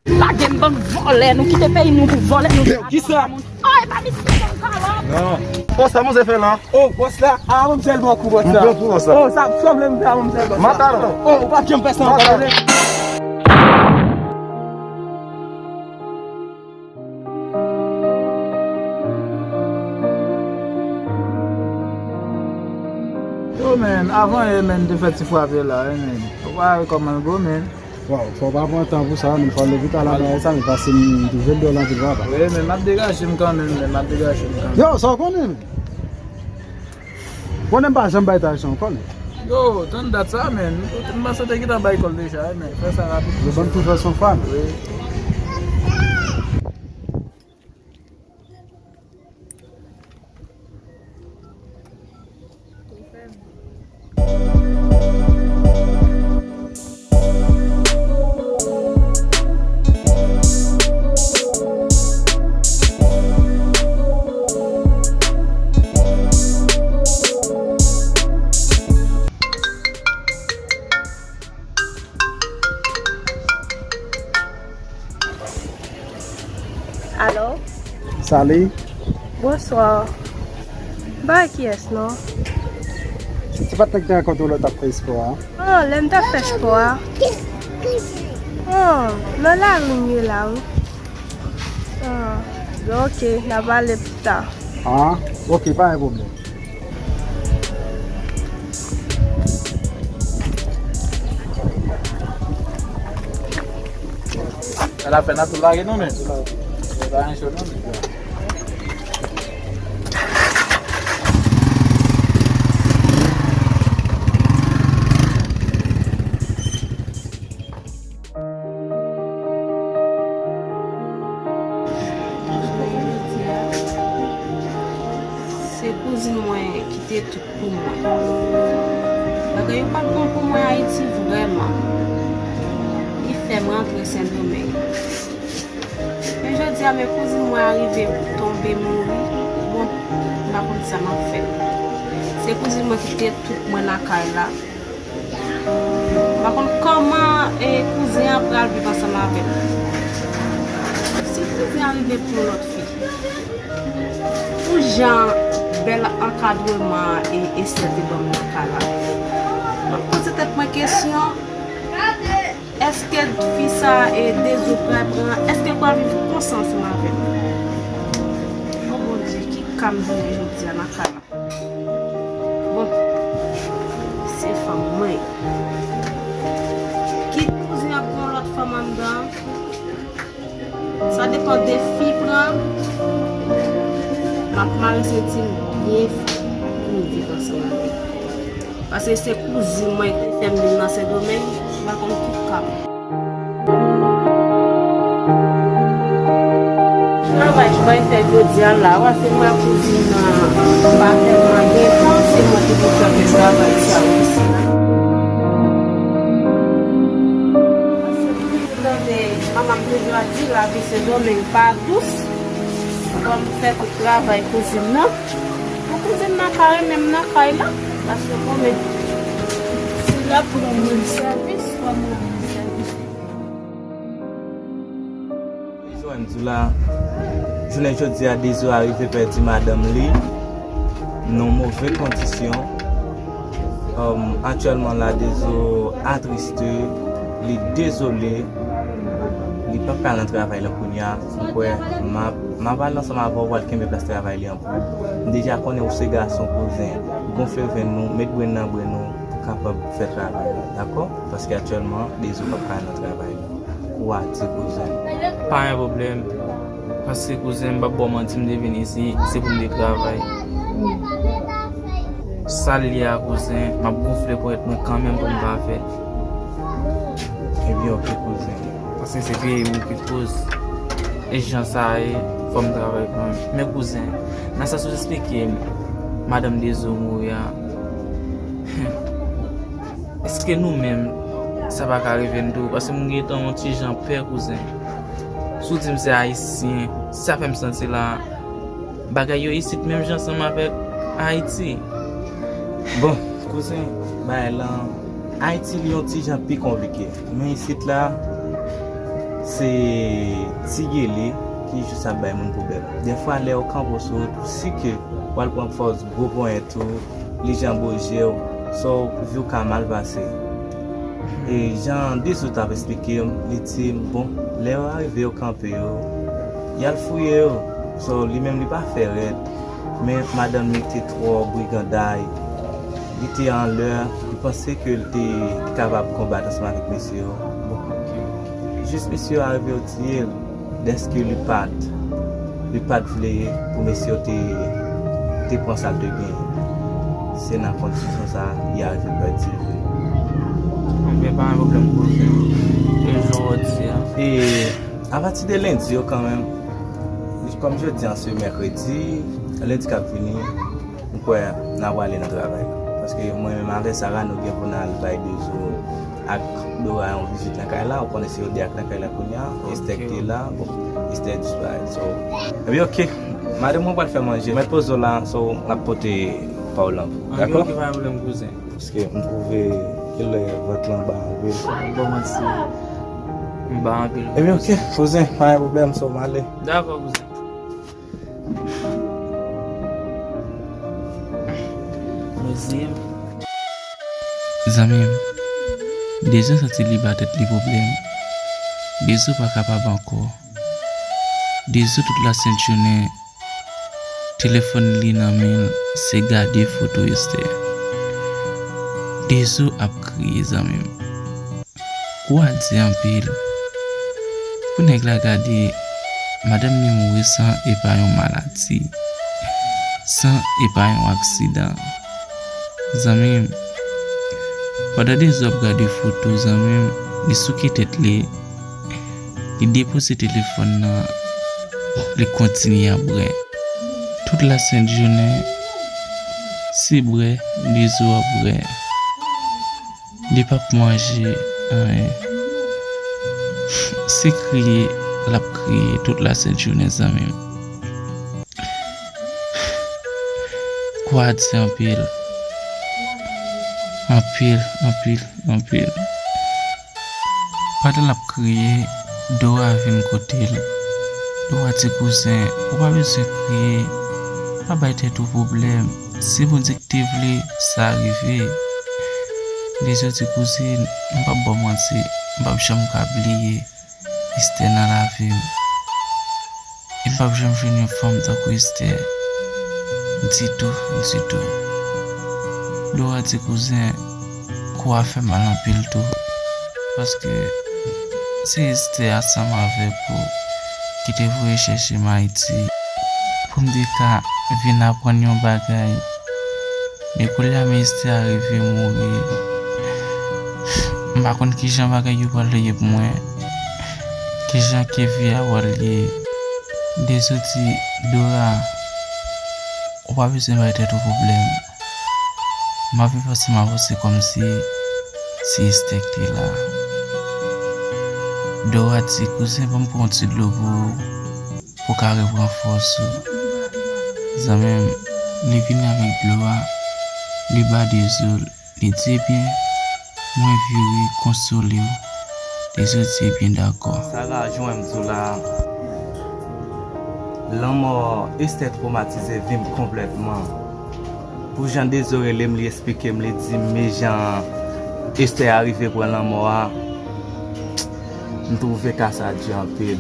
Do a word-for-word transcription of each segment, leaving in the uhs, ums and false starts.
Lage m, bann vòlè, nou kite peyi nou pou vòlè, nou... Yo, kisa? Oh, e pa misye, se yon kalòt. Non. Oh, sa manzè fè la? Oh, bòs la. Ah, manzè, l pran kou, bòs la. M pran kou, bòs la. Oh, sa sanble m fè a, manzè, bòs la. Matadò. Oh, ou pa janm fè sa ankò, tande. Yo, men, avan yè, men, te fè ti frape la, wi, men. Ou pa wè kòman l gwo, men. Waw, fò w pa pran tan pou sa, men fò w leve talè nan bagay sa, men pase m twouve l dwòl anpil, papa. Wi, men m ap degaje m kanmenm, men m ap degaje m kanmenm. Yo, sa w konnen, men? Konnen m pa janm bay talè sa, w konnen. Yo, tann dat sa, men. M panse te gentan bay kòl deja, wi, men fè sa rapid. Yo, ban m tou fè son fan. Wi. Alo? Sali? Bonswa. M pa wè kiyès non. Se pa t nèg te rankontre w lè w t ap fè espò a? Oh, lè m t ap fè espò a? Oh, nan lari m ye la, wi. Ah, ben, ok, n a pale pita. Ah, ok, pa gen pwoblèm. Sa l ap fè, n ap tou lage nou menm. Pa gen cho non, men. Se kouzin mwen ki te tout pou mwen. Bagay yo pa t bon pou mwen Ayiti vrèman. Li fè m rantre Sendomeng. Men jodi a, men kouzin mwen arive tonbe mouri. Bon, m pa konn sa m ap fè. Se kouzin mwen ki te tout mwen nan kay la. M pa konn kòman, e, kouzen an pral viv ansanm avè m. Si kouzen an rive pou yon lòt fi, pou jan bèl ankadreman e Esther te ban m nan kay la, m ap poze tèt mwen kesyon, èske fi sa a e Dezo pral pran, èske l pral viv konsa ansanm avè m? O Bondye, ki ka m jounen jodi a nan kay la? Bon, se fanm mwen. Kit kouzen ap gen yon lòt fanm anndan, sa depann de fi pran, m ap mare senti m byen fò pou m viv ansanm avè l. Paske se kouzin mwen ki fè m vin nan Sendomeng, m pa konn ki ka m. Travay k bay fè jodi a la, w a se mwen kouzin nan, m pa tèlman gen tan, se mwen ki pou fè travay sa osi. Paske m toujou tande manman m toujou ap di lavi Sendomeng pa dous. Fò m fè tout travay kouzin nan. Pou kouzin nan ka renmen m nan kay la, paske konnen si l ap rann mwen sèvis, fò m rann li sèvis. Dezo, m di w la, jounen jodi a, Dezo a rive pèdi madanm li nan move kondisyon. Èm, aktyèlman la, Dezo atriste, li dezole, li p ap ka al nan travay la kounye a. M kwè m ap, m ap al ansanm avè w, w al kenbe plas travay li an pou ou. M deja konnen ou se gason, kouzen. Gonfle venn nou, met grenn nan bren nou pou kapab fè travay la, dakò? Paske aktyèlman, Dezo p ap ka al nan travay la. Ou a di, kouzen. Pa gen pwoblèm. Paske, kouzen, m p ap ba w manti, m te vin isit, se pou m te travay. Sa l ye a, kouzen, m ap gonfle ponyèt mwen kanmenm pou m pa fè. Ebyen, oke, kouzen. Paske se peyi m ki koz. E jan sa ye, fò m travay kanmenm. Men, kouzen, nan sans ou te esplike m, madanm Dezo mouri a, èske nou menm, sa pa ka rive n tou? Paske m gentan yon ti jan pè, kouzen. Si w di m se Ayisyen, sa fè m santi la, bagay yo isit menm jan ansanm avèk Ayiti. Bon, kouzen, bagay lan, Ayiti li yon ti jan pi konplike. Men isit la, Se ti gele ki jis ap bay moun pwoblèm. Dèfwa, lè w kanpe w sou wout, ou si ke w al pran fòs gwo ponyèt ou, li janboje w, so, vi w ka mal pase. E jan Dezou t ap esplike m, li di m, bon, lè yo arive yo kanpe yo, y al fouye yo. So, li menm li pa fè rèd, men madanm li te twò briganday. Li te anlè, li panse ke l te kapab konbat ansanm avèk mesye yo. Bon, jis mesye yo arive yo tiye l, dèske li pa t, li pa t vle pou mesye yo te, te pran sa l te genyen. Se nan kondisyon sa a, li arive pèdi vi l. Ebyen, pa gen pwoblèm, kouzen. E jan w di a. E apati de lendi yo kanmenm, kòm jodi a se mèkredi, lendi k ap vini, m kwè n a prale nan travay la. Paske mwen menm avè Sara, nou gen pou n al bay Dezou ak Dora yon vizit nan kay la. Ou konnen se yo de ak nan kay la kounye a. Estè ki te la, bon, Estè disparèt. So, ebyen, oke. Madanm mwen pral fè manje. Mèt poze w la, so, m ap pote pa w lan pou. Dakò? Oke, pa gen pwoblèm, kouzen. Paske m twouve ke lè vant lan ba anpil. Bon, mèsi. M ba anpil. Ebyen, oke, kouzen, pa gen pwoblèm, so, m ale. Dakò, kouzen. Zanmi m, Dezou santi li ba tèt li pwoblèm. Dezou pa kapab ankò. Dezou tout lasent jounen, telefòn li nan men l, se gade foto Estè. Dezou ap kriye, zanmi m. Kou a di anpil. Pou nèg la gade, madanm li mouri san epa yon maladi, san epa yon aksidan. Zanmi m, pandan Dezou ap gade foto, zanmi m, li souke tèt li, li depoze telefòn nan, li kontinye ap bwè. Tout lasent jounen, se bwè, Dezou ap bwè. Li p ap manje anyen. Se kriye l ap kriye tout lasent jounen, zanmi m. Kou a di anpil. Anpil, anpil, anpil. Pandan l ap kriye, Dora vin kote l. Dora di, kouzen, ou pa bezwen kriye. Pa bay tèt ou pwoblèm. Se Bondye ki te vle sa rive. Dezou di, kouzin, m p ap ba w manti, m p ap janm ka bliye Estè nan lavi m. E m p ap janm jwenn yon fanm tankou Estè. Ditou, ditou. Dora di, kouzen, kou a fè mal anpil tou. Paske se Estè ansanm avèk ou ki te voye chèche m Ayiti. Pou m te ka vin aprann yon bagay. Men koulye a, men Estè a rive mouri. M pa konn kijan bagay yo pral ye pou mwen. Kijan ke vi a pral ye. Dezou di, Dora, ou pa bezwen bay tèt ou pwoblèm. M ap viv ansanm avè w, se kòmsi se Estè ki te la. Dora di, kouzen, ban m pran yon ti dlo pou ou, pou w ka repran fòs ou. Zanmi m, li vini avèk dlo a, li ba Dezou l, li di, ebyen, mwen vire konsole w. Dezou di, ebyen, dakò. Sara, jan w wè m di w la, lanmò Estè twomatize vi m konplètman. Pou jan Dezou rele m, li esplike m, li di m, men jan Estè arive pran lanmò a, m twouve ka sa di anpil.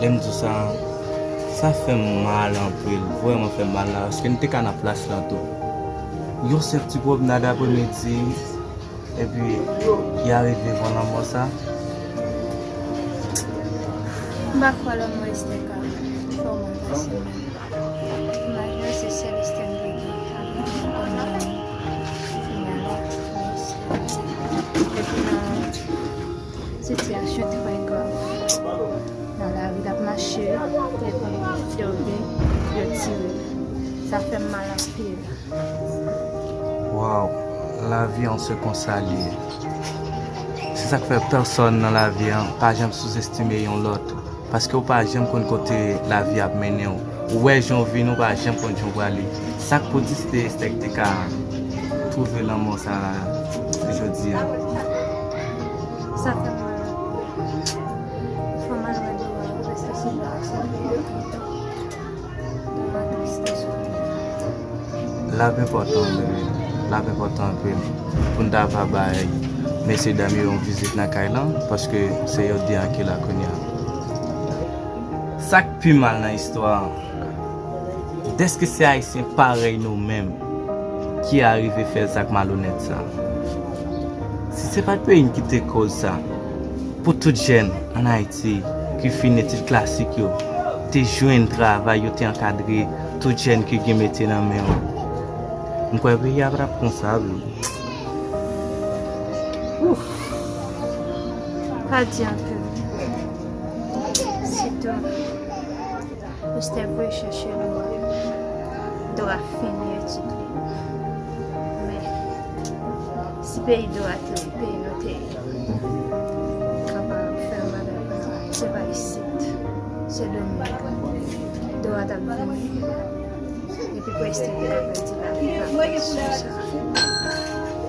Lè m di w sa, sa fè m mal anpil, vrèman fè m mal la, paske m te ka nan plas lan tou. Yon senp ti pwomnad apremidi, epi y arive pran lanmò sa. M pa kwè lanmò Estè ka fè w mal pase menm. Imajine w se sèl Estè m te gen, apre m konn zanmi, kounye a la, men Estè. Epi nan sitiyasyon trè grav. Nan lari, l ap mache, epi yo vin, yo tire l. Sa fè m mal anpil. Waw, lavi an se konsa l ye. Se sa k fè pèsòn nan lavi an pa janm souzestime yon lòt. Paske w pa janm konn kote lavi ap mennen w. Ou wè jan w vini, ou pa janm konn jan w prale. Sa k pou di se te Estè ki te ka twouve lanmò sa jodi a. Sa fè m mal anpil. L ap enpòtan, bebe. L ap enpòtan anpil pou n ta va bay mesye dam yo yon vizit nan kay lan, paske se yo de an ki la kounye a. Sa k pi mal nan istwa a, dèske se Ayisyen parèy nou menm ki arive fè zak malonèt sa. Si se pa t peyi n ki te koz sa, pou tout jèn ann Ayiti ki fin etid klasik yo te jwenn travay, yo te ankadre tout jèn ki gen metye nan men yo, m kwè peyi a pa t ap konsa vre. Ouf! Pa di anpil. Sitou, Esther voye chèche dwa. Dwa fini etid li. Men, si peyi dwa te ye, peyi nou te ye, kapab fè yon bagay konsa. Se pa isit. Se Dominik. Dwa t ap vini. Epi pou Esther te ka pèdi lavi l pa konn sou sa.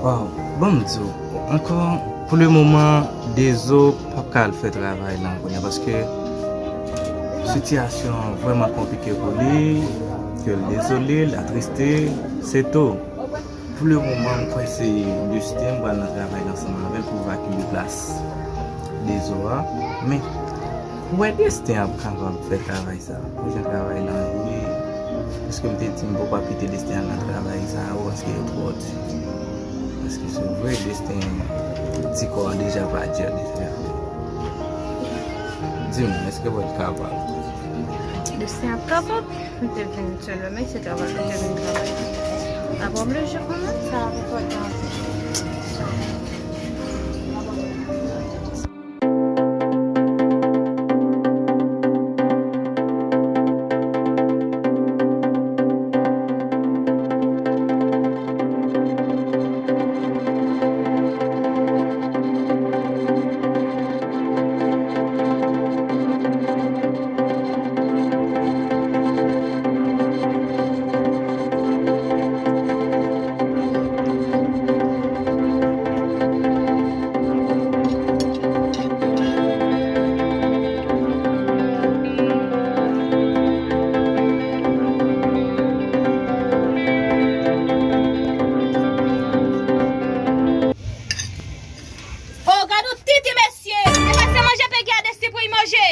Waw, ban m di w, ankò, pou le moman, Dezo p ap ka al fè travay la kounye a, paske sitiyasyon an vrèman konplike pou li, ke l dezole, l atriste, se tou. Pou le moman, m kwè se Destin m pral nan travay la ansanm avè l pou vakile plas Dezo a. Men, ou wè Destin ap kapab fè travay sa, pou jan travay la ye, paske m te di m poko ap kite Destin al nan travay sa yo, paske yo twò di. Paske se vre, Destin, ti kò a deja pa djè deja. Di m, èske w ap kapab? Destin ap kapab. M te vin sèlman, men se travay, m te vin travay. Apa oblije kanmenm, sa ap enpòtan. Oh, gad yon titi, mesye! Se pa se manje Pegi a deside pou l manje!